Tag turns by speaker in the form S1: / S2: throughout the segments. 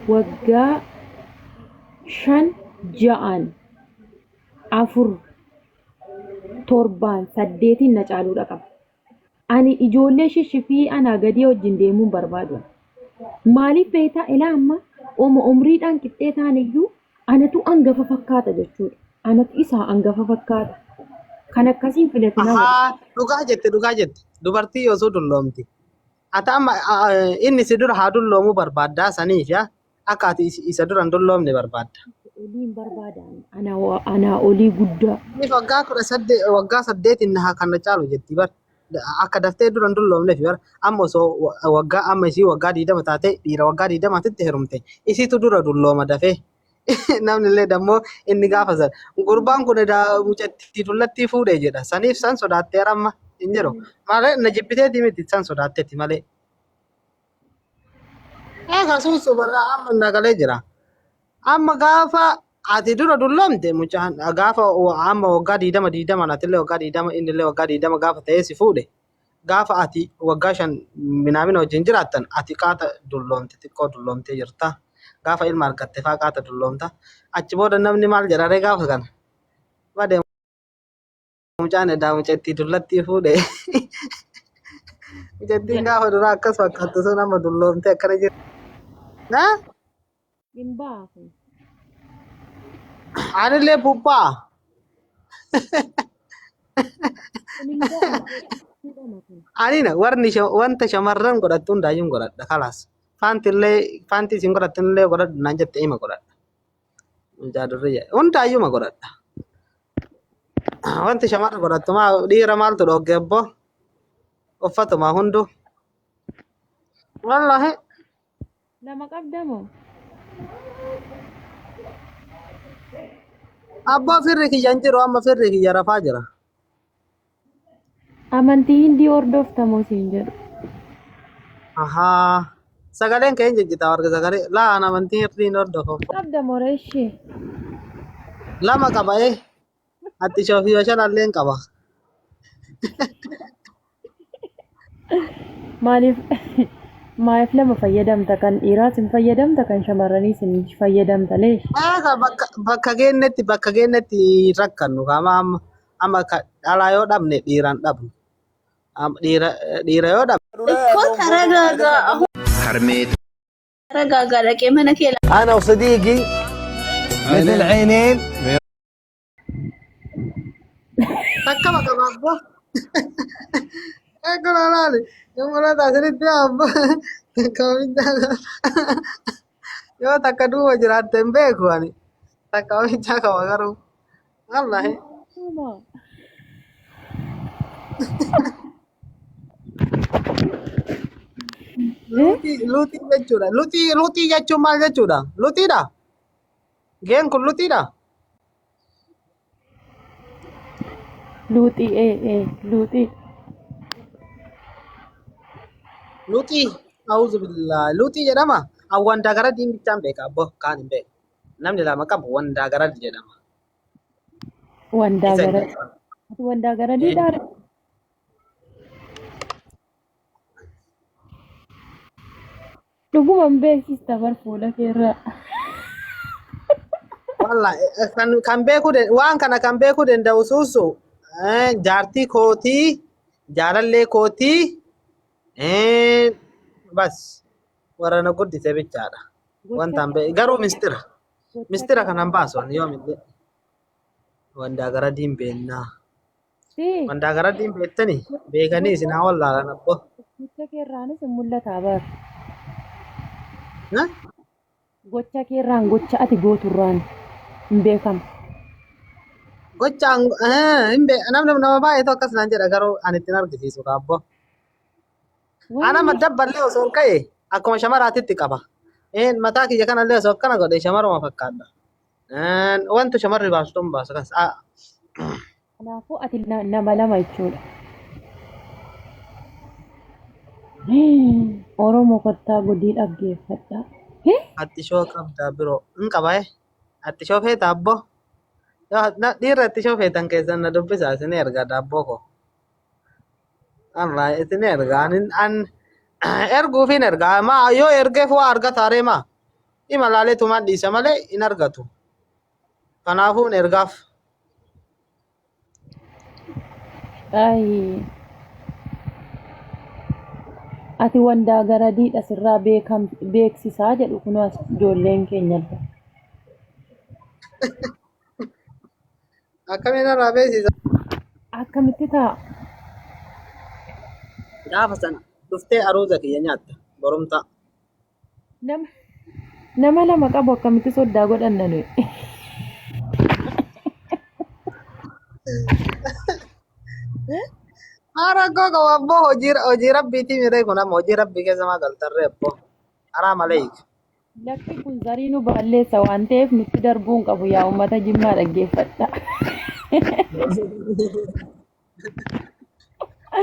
S1: Waggaa 5 6n 4 7n 8n na caaluudha qaba. Ani ijoollee shishifii anaa gadii wajjin deemuu hin barbaadu. Maaliif beektaa ilaa amma oma umriidhaan qixxee ta'an iyyuu anatu angafa fakkaata jechuudha. Anatu isaa angafa fakkaata. Kan akkasiin filatinaa warra.
S2: Ahaa, dhugaa jette dhugaa jette. Dubartii osoo dulloomti. Ati amma inni si dura haa dulloomuu barbaaddaa saniif yaa akka ati isa dura hin dulloomne barbaadda.
S1: Oliin barbaada ani. Anaa anaa olii guddaa.
S2: Inni waggaa 18 waggaa saddeetiin na kan na caalu jetti bar. Akka daftee dura hin dulloomneef bar. Amma osoo waggaa amma isii waggaa 20 taate dhiira waggaa 20titti heerumte isiitu dura dullooma dafee. Namni illee dammoo inni gaafa san gurbaan kun edaa mucattii dullattii fuudhee jedha. Saniif san sodaatteera amma hin jiru. Malee na jibbiteeti miti san sodaatteeti malee. Egaa sun sobarraa amma nagalee jira. Amma gaafa ati dura dulloomte mucaan gaafa amma waggaa 20 20 atillee waggaa 20 innillee waggaa 20 gaafa ta'ee si fuudhe gaafa ati waggaa 5 minaamina wajjin jiraattan ati qaata dulloomte xiqqoo dulloomtee jirta. Gaafa ilma argatte faa qaata dulloomta. Achi booda namni maal jedha ree gaafa kana? Bade mucaan edaa mucattii dullattii fuudhe. Mucattiin gaafa duraa akkas fakkaattu sun amma dulloomtee akkana jirti. Na?
S1: Hin baafu.
S2: Anillee bubbaa.
S1: Kun hin ba'u. Fuudhama kun.
S2: Anina warni wanta shamarran godhattu hundaayyuu hin godhadha kalaas. Faantillee faantii isin godhattanillee godhadhu naan jette ima godhadha. Mucaa durriyya hundaayyuu ma godhadha. Wanti shamarra godhattu maa dhiira maaltu dhoogge abbo uffatuma hundu. Wallaahi
S1: Lama qabda moo?
S2: Abboo firri kiyya hin jiru amma firri kiyya rafaa jira.
S1: Amantii hindii hordofta moo siin jedhu.
S2: Ahaa. Sagaleen kee hin jijjitaa warga sagalee. Laa an amantii hirrii hin hordofu.
S1: Qabda moo reeshee?
S2: Lama qaba ee. Atti shoofii bashalallee hin qaba.
S1: Maaliif maaliif lama fayyadamta kan dhiiraas hin fayyadamta kan shamarraniis hin fayyadamta leesh.
S2: Eega bakka bakka geennetti bakka geennetti hin rakkannu kaama amma amma ka dhalaa yoo dhabne dhiiraan dhabnu. Amma dhiira dhiira yoo dhabne.
S3: እኮ ተረጋጋ። አሁን
S4: Harmee
S3: ተረጋጋ። dhaqee mana kee
S5: انا وصديقي مثل عينين
S2: Takka bakka abbo. Eegala laali. Yommuu asirratti abbo. Takka ofitti yoo takka duuba jiraatte hin beeku ani. Takka ofitti qaba garuu. Wallaahi. Luuxii luuxii jechuudha. Luuxii luuxii jechuun maal jechuudha? Luuxiidha? Geen kun luuxiidha?
S1: Luuxii ee ee luuxii.
S2: Luuxii. Auzu billaahi. Luuxii jedhama. An wandaa gara diimichaan beeka abbo kaan hin beeku. Namni lama qabu wandaa gara jedhama.
S1: Wandaa
S2: Isa hin
S1: gara.
S2: beeku.
S1: Ati wandaa gara diidhaa? Dhuguma hin beeksista bar fuula keerraa.
S2: Walla kan kan beekuu waan kana kan beekuu danda'u suusu jaartii kootii jaalallee kootii bas warra na guddise bichaadha.
S1: Gocha
S2: Wanta hin garuu mistira
S1: gocha
S2: mistira kanan baasu ani yoomillee wandaa gara diin beennaa.
S1: Si
S2: Wandaa gara diin beektanii beekanii isin haa wallaalan abbo.
S1: gocha keerraanis hin mul'ata bar.
S2: Na?
S1: Gocha keerraan gocha ati gooturraan hin beekama.
S2: Gocha hin namni nama baay'eetu akkas naan jedha garuu ani ittiin argisiisu kaabbo. Ana
S1: Wayne
S2: madabballee osoo hin ka'e akkuma shamaraatitti qaba. Mataa kiyya kanallee osoo akkana godhe shamaruma fakkaadha. Wanta shamarri baastu hin baasa kas.
S1: Kanaafuu ati nama lama jechuudha. Oromo kottaa gudii dhaggeeffadhaa. Hee?
S2: Atti shoo qabdaa biroo hin qaba eh. Atti shoo feeta abbo. Yoo dhiirri atti shoo feetan keessan na dubbisaa isin erga daabboo koo. Allah isin erga an an erguufiin erga maa yoo ergeef waa argata ree maa. Dhima laalee tumaan dhiisa malee hin argatu. Kanaafuu hin ergaaf.
S1: Ay. Ati wandaa garadiidha sirraa beekam beeksisaa jedhu kunoo as ijoolleen keenya illee.
S2: Akkamiin irraa beeksisa?
S1: Akkamitti ta'a?
S2: Gaafa sana dhuftee aruuza kiyya nyaatta borumtaa.
S1: Nama nama lama qabu akkamitti soddaa godhanna nuyi?
S2: Haa rakkoo qabu abboo hojii hojii rabbiitii miree kun amma hojii rabbii keessa maa galtarree abboo. Haraa malee.
S1: Lakki kun zarii nu balleessa waan ta'eef nutti darbuu hin qabu yaa uummata Jimmaa dhaggeeffadha.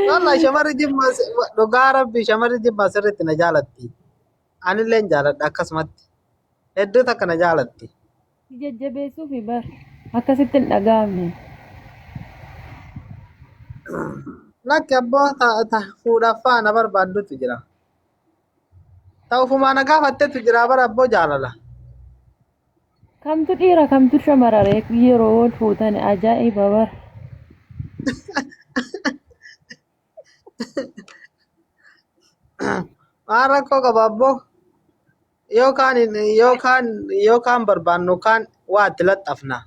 S2: Wallahi shamarri jimmaa dhugaa rabbii shamarri jimmaa sirriitti na jaalatti. Anillee hin jaaladha akkasumatti. Hedduu takka na jaalatti.
S1: Si jajjabeessuufi bar akkasitti hin dhaga'amne.
S2: Lakki abboo ta ta fuudhaaf fa'a na barbaaddutu jira. Ta ofumaa na gaafattetu jira bara abboo jaalala.
S1: Kamtu dhiira kamtu shamara ree yeroo wal fuutan ajaa'iba bara.
S2: Maal rakkoo qaba abboo? Yookaan yookaan yookaan barbaannu kaan waa itti laxxafna.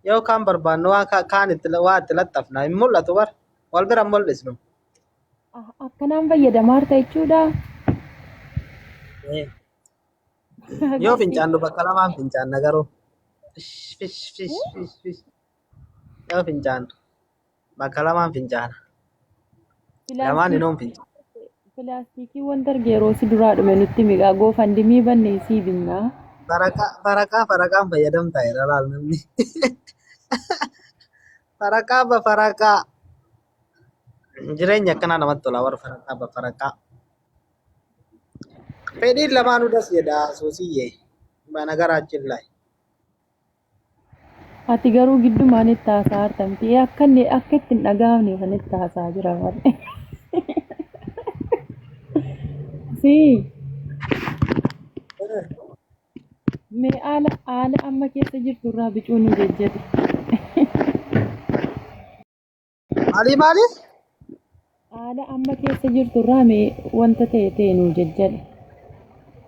S2: Yookaan barbaannu waa kaan itti waa itti laxxafna. Hin mul'atu bar. Wal bira hin mul'isnu.
S1: Ah, Akkanaan fayyadamaa jirta jechuudha.
S2: Yoo fincaannu bakka lamaan fincaanna garuu. Fish fish fish fish fish. Yoo fincaannu bakka lamaan fincaana. Lamaan inoon fincaana.
S1: Pilaastiikii wanta arge yeroo si duraa dhume nutti miqaa goofandimii bannee sii binnaa.
S2: Faraqaa faraqaa faraqaan fayyadamtaa jira laal namni. Faraqaa ba faraqaa. Jireenya akkanaa namatti tola warra faraqaa ba faraqaa. Fedhiin lamaanuu das jedha suusiyyee. Bana garaachin laay.
S1: Ati garuu giddumaan itti haasaa jirta miti. Akka inni akka itti hin dhaga'amne kan itti haasaa jira malee. Si mee haala haala amma keessa jirtu irraa bicuu nu jejjedhu.
S2: Maalii maali?
S1: Haala amma keessa jirtu irraa mee wanta ta'e ta'e nu jejjedhu.